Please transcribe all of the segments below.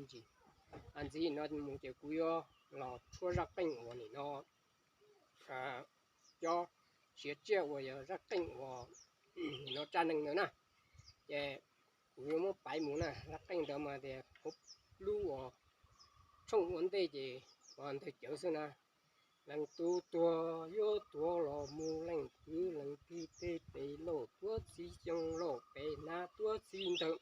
tsis. Ntxiv no mus ces kuv yuav los tshuab zaj qeej uas nim no cov siav tsiaj uas yog zaj qeej uas nim no tsa neeg ntawd na. Ces kuv yuav muab paiv mus na, zaj qeej ntawd mas tias lub uas tshooj ua ntej ces ntawg cawv xwb na. Leej tub tuag yuav tuag los mus, leej kwv leej tij tej pem lauj, tuav txhij xyoo lauj, pem nab tuav txhij ntawv.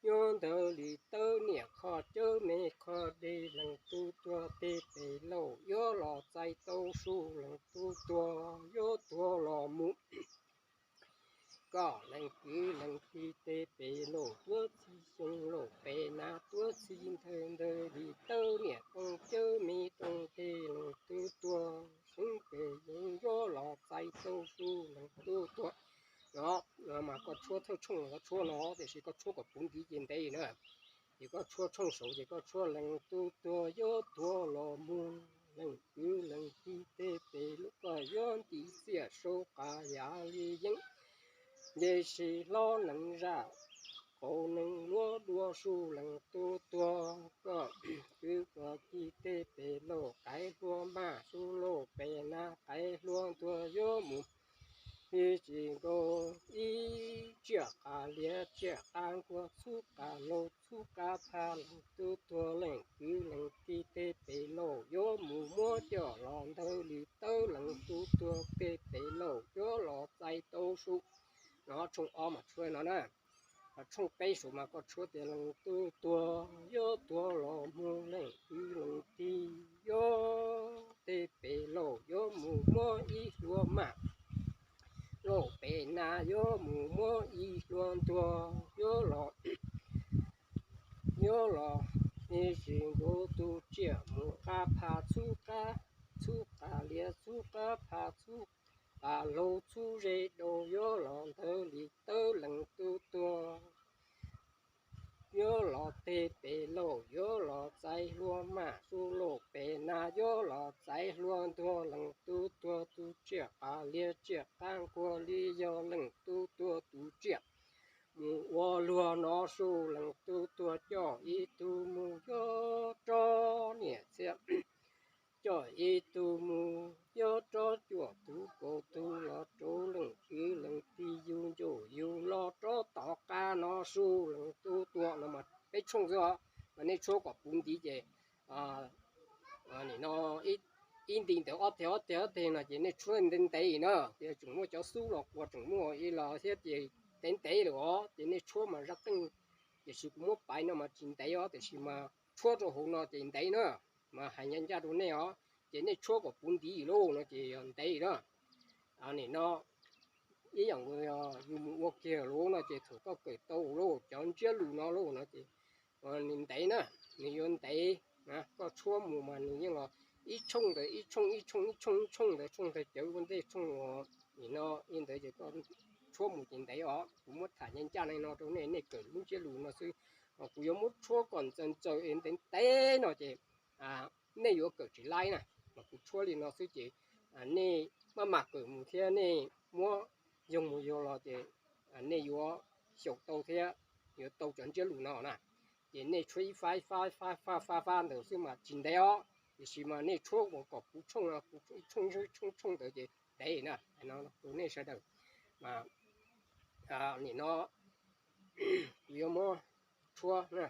Yuav ntawd li tawb niam kho cawv me kho dej, leej tub tuag tej pem lauj, yuav los txais tau su, leej tub tuag yuav tuag los mus. Koj leej kwv leej tij tej pem lauj, tuav txhij xyoo lauj, pem nab tuav txhij ntawv, ntawd li tawb niam tooj cawv me tooj dej, leej tub tuag seev pem yeej yuav los txais tau su, leej tub tuag. No, no mas koj tshuab thawj tshooj koj tshuab no, tiam sis koj tshuab kom puv ntiv ces ntev na. Ces koj tshuab tshooj saud ces koj tshuab leej tub tuag yuav tuag los mus, leej kwv leej tij tej pem lauj, koj yuav nti txiaj saub qav yav li yeeb. Nce si hlob neev zaj, qaum neev luab dua su, leej tub tuag koj kwv koj tij tej pem lauj, qaib hluas maj su lauj, pem nab qaib hluas ntuag yuav mus. Ib tsis nkaus ib tsiaj qav liab tsiaj qab nkuaj, txhub qav laug txhub qab phaj, leej tub tuag leej kwv leej tij tej pem lauj, yuav mus muab coj los ntawd li tawb, leej tub tuag tej pem lauj, yuav los txais tau su. No tshooj ob mas tshuab no na. Tshooj peb saud mas koj tshuab tias leej tub tuag yuav tuag los mus, leej kwv leej tij yuav tej pem lauj, yuav mus muab ib hlua maj lauj, pem nab yuav mus muab ib hlua ntuag, yuav los, yuav los, ib tsis nkaus tus tsiaj mus qab phaj txhub qab, txhub qav liab txhub qab phaj txhub qav laug txhub ze dau, yuav los ntawd li tawb, leej tub tuag yuav los tej pem lauj, yuav los txais hlua maj su lauj, pem nab yuav los txais hlua ntuag, leej tub tuag tus tsiaj qav liab tsiaj qab nkuaj li yog leej tub tuag tus tsiaj mus ua luag no su, leej tub tuag coj ib tug mus yuav rov niam txiaj, coj ib tug mus yuav rov cuaj tug kaum tug los rau leej kwv leej tij yug ncuj yug los rov tom qab no su, leej tub tuag. No mas peb tshooj xwb os, mas nej tshuab kom puv ntiv ces nim no ib nti ntawd ob teg ob teg ob teg no ces nej tshuab ntev ntev na, ces tseem muaj cov xub los quas tseem muaj ib los thiab ces ntev ntev lawm os, ces nej tshuab mas zaj qeej, tiam sis kuv muab paiv no mas tsis ntev os, tiam sis mas tshuab rau hauv no ces ntev na, mas hais ncaj ncaj rau nej os, ces nej tshuab kom puv ntiv lauj no ces yog ntev na. Nim no ib yam yus mus ua kiag lauj no ces thaum koj kawm tau lauj cov ntsiab lus no lauj no ces nws ntev na, nws yuav ntev. Koj tshuab mus mas nws yeej los ib tshooj ntawd ib tshooj ib tshooj ib tshooj ib tshooj ntawd, tshooj ntawd cawv ua ntej tshooj uas nim no li ntawd ces koj tshuab mus ces ntev os. Kuv muab tham ncaj ncaj li no rau nej, nej kawm lub ntsiab lus no xwb. Kuv yuav muab tshuab kom ntxaws ntxaws es ntev ntev no ces nej yuav kawm tsis laib na. Mas kuv tshuab li no xwb ces nej maj mam kawm mus thiab nej muab yoog mus yog los ces nej yuav xyaum tau thiab yuav tau cov ntsiab lus no na. Ces nej tshuab ib fab ib fab ib fab ib fab ib fab ntawd xwb mas tsis ntev os, tiam sis mas nej tshuab ua kom puv tshooj, puv tshooj ib tshooj tshooj ntawd ces ntev na. Rau nej sawv daws mas nim no kuv yuav muab tshuab na.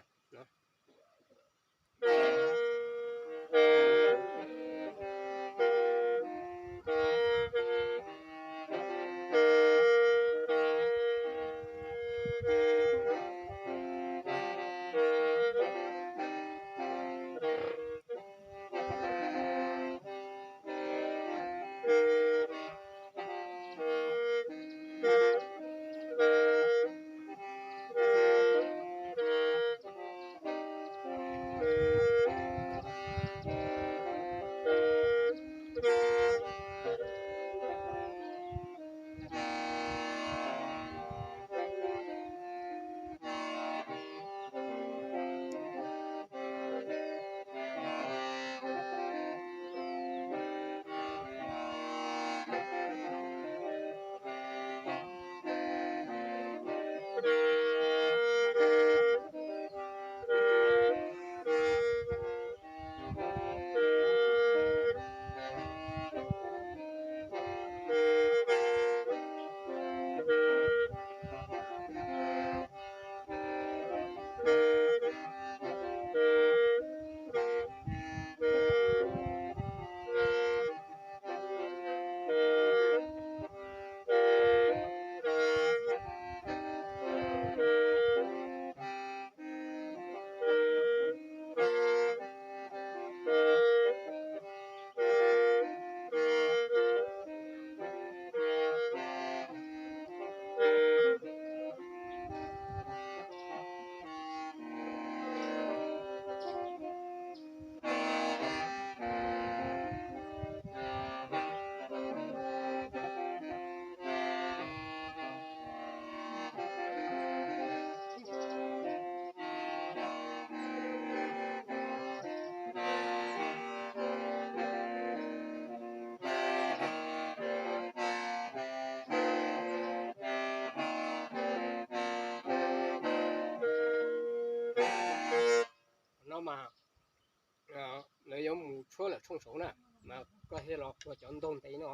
Mas lawv yuav mus tshuab lawm tshooj saud na, mas koj thiaj los ua cov ntaug ntev no.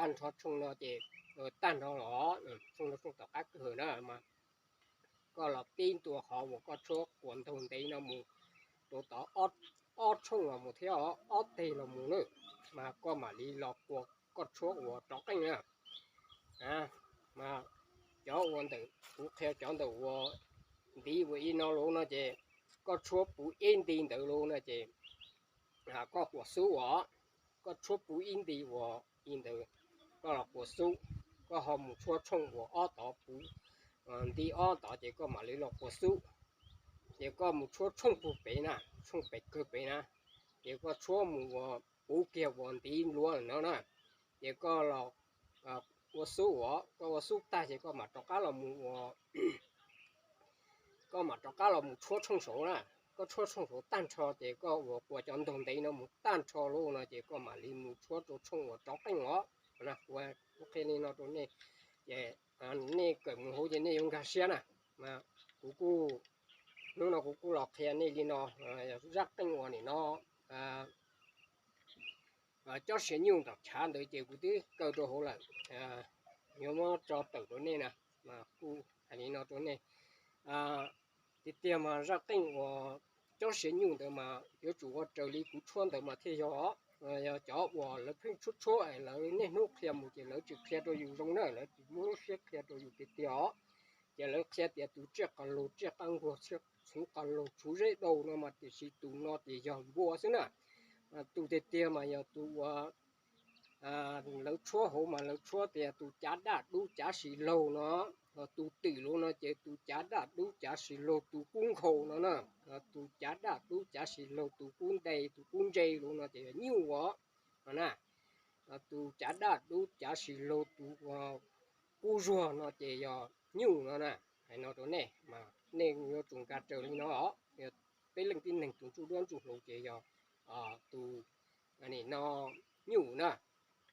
tag nrho tshooj no ces tag nrho los tshooj no tshooj tom qab kawg na mas koj los pib ntua qhov uas koj tshuab quas ntaug ntev no mus rau tod ob tshooj los mus thiab ob teg los mus na mas koj mam li los quas koj tshuab uas rov qeej na. Mas cov uas ntawm kuv qhia cov ntawm uas ntiv uas ib no lauj no ces koj tshuab puv ib nti ntawd lauj no ces koj quas xub uas koj tshuab puv ib nti uas ib ntawd koj los quas xub, koj ho mus tshuab tshooj uas ob tod puv nti ob tod ces koj mam li los quas xub. Ces koj mus tshuab tshooj puag pem na, tshooj pem kawg pem na, ces koj tshuab mus uas puv kiag uas ntiv npluav no na, ces koj los ua xub uas koj ua xub tag ces koj mam rov qab los mus ua koj mam rov qab los mus tshuab tshooj saud na. Koj tshuab tshooj saud tag nrho ces koj uas quas cov ntaug ntev no mus tag nrho lauj no ces koj mam li mus tshuab rau tshooj uas rov qeej os. Kuv qhia li no rau nej, ces nej kawm mus hauv ces nej yuav nkag siab na. Kuv kuj, hnub no kuv kuj los qhia nej li no, zaj qeej uas nim no cob siav nyuj nram tshav ntawd ces kuv twb kaw rau hauv lawm, yuav muab tso tawm rau nej na. Kuj hais li no rau nej, tiag tiag mas zaj qeej uas cob siav nyuj ntawd mas yuav tsum ua raws li kuv tshuab ntawd mas thiaj yog. Yog cov uas lawv pheej tshuab tshuab es lawv niaj hnub qhia mus ces lawv tsis qhia rau yus zoo na, lawv tsis muaj lub siab qhia rau yus tiag tiag os. Ces lawv qhia tias tus tsiaj qas lug, tsiaj qab nquag, txhuv qas lug, txhuv zeb dau no mas tiam sis tus no ces yog npua xwb na. Tus tiag tiag mas yog tus uas lawv tshuab hauv mas lawv tshuab tias tus cav daj dub cav sis laug no, tus twm lug no ces tus cav daj dub cav sis laug tus kub nkhaus no na, tus cav daj dub cav sis laug tus kub nte tus kub ntse lug no ces yog nyuj os no na. Tus cav daj dub cav sis laug tus kub zuag no ces yog nyuj no na. Hais no rau nej mas nej yuav tsum nkag raws li no os. Peb leej tib neeg tus ntsuj duab ntsuj hlauv ces yog tus nim no nyuj na.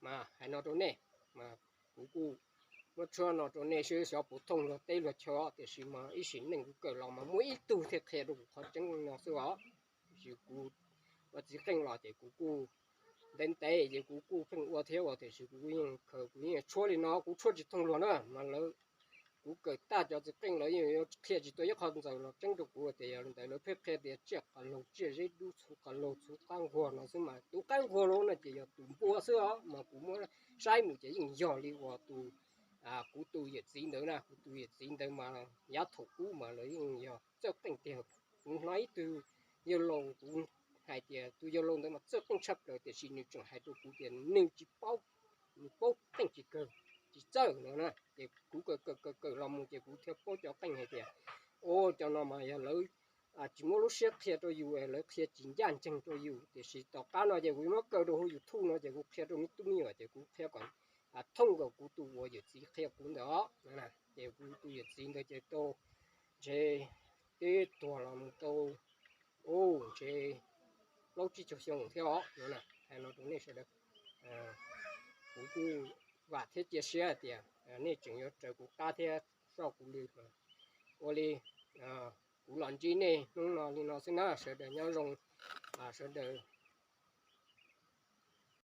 Mas hais no rau nej, mas kuv kuj muab tshuab no rau nej seb xyov puas thooj luag teb luag chaw, tiam sis mas ib sim neej kuv kawm los mas muaj ib tug thiaj qhia rau kuv qhov tseeb no xwb os. Tiam sis kuv ua txiv qeej los ces kuv kuj ntev ntev ces kuv kuj pheej ua thiab ua, tiam sis kuv yeej khaws kuv yeej tshuab li no, kuv tshuab tsis thooj luag na mas lawv, kuv kawm tag cov txiv qeej lawv yeej yuav qhia tsis tau ib qho ntxaws los tseeb rau kuv tias yog li ntawd. Lawv pheej qhia tias tsiaj qas lug, tsiaj zeb dub, txhuv qas lug, txhuv qab nquag no xwb mas tus qab nquag lug no ces yog tus npua xwb os. Mas kuv muab saib mus ces yeej yog li uas tus, kuv tus yawm txiv ntawd na, kuv tus yawm txiv ntawd mas yav thaum ub mas lawv yeej yog txawj qeej tiag. Kuv hnov ib tug yawg laus, kuv hais tias tus yawg laus ntawd mas txawj qeej tshaj plaws tiam sis nws tseem hais rau kuv tias nws tsis paub, nws paub qeej tsis kawg, tsis txawj no na. Ces kuv kawm kawm kawm kawm los mus ces kuv thiaj paub cov qeej hais tias, o, cov no mas yog lawv tsis muaj lub siab qhia rau yus, lawv qhia tsis ncaj ncees rau yus. Tiam sis tom qab no ces kuv muab kaw rau hauv YouTube no ces kuv qhia rau me tub me nyuam ces kuv qhia kom thooj kom kuv tus uas yawm txiv qhia kuv ntawd os. Ces kuv tus yawm txiv ntawd ces tau ntshe twb tuag los mus tau, u, ntshe plaub tsib caug xyoo thiab os no. Hais no rau nej sawv daws, kuv kuj vam thiab cia siab hais tias nej tseem yuav raws kuv qab thiab soj kuv li. Ua li kuv los ntsib nej hnub no li no xwb na, sawv daws nyob zoo, sawv daws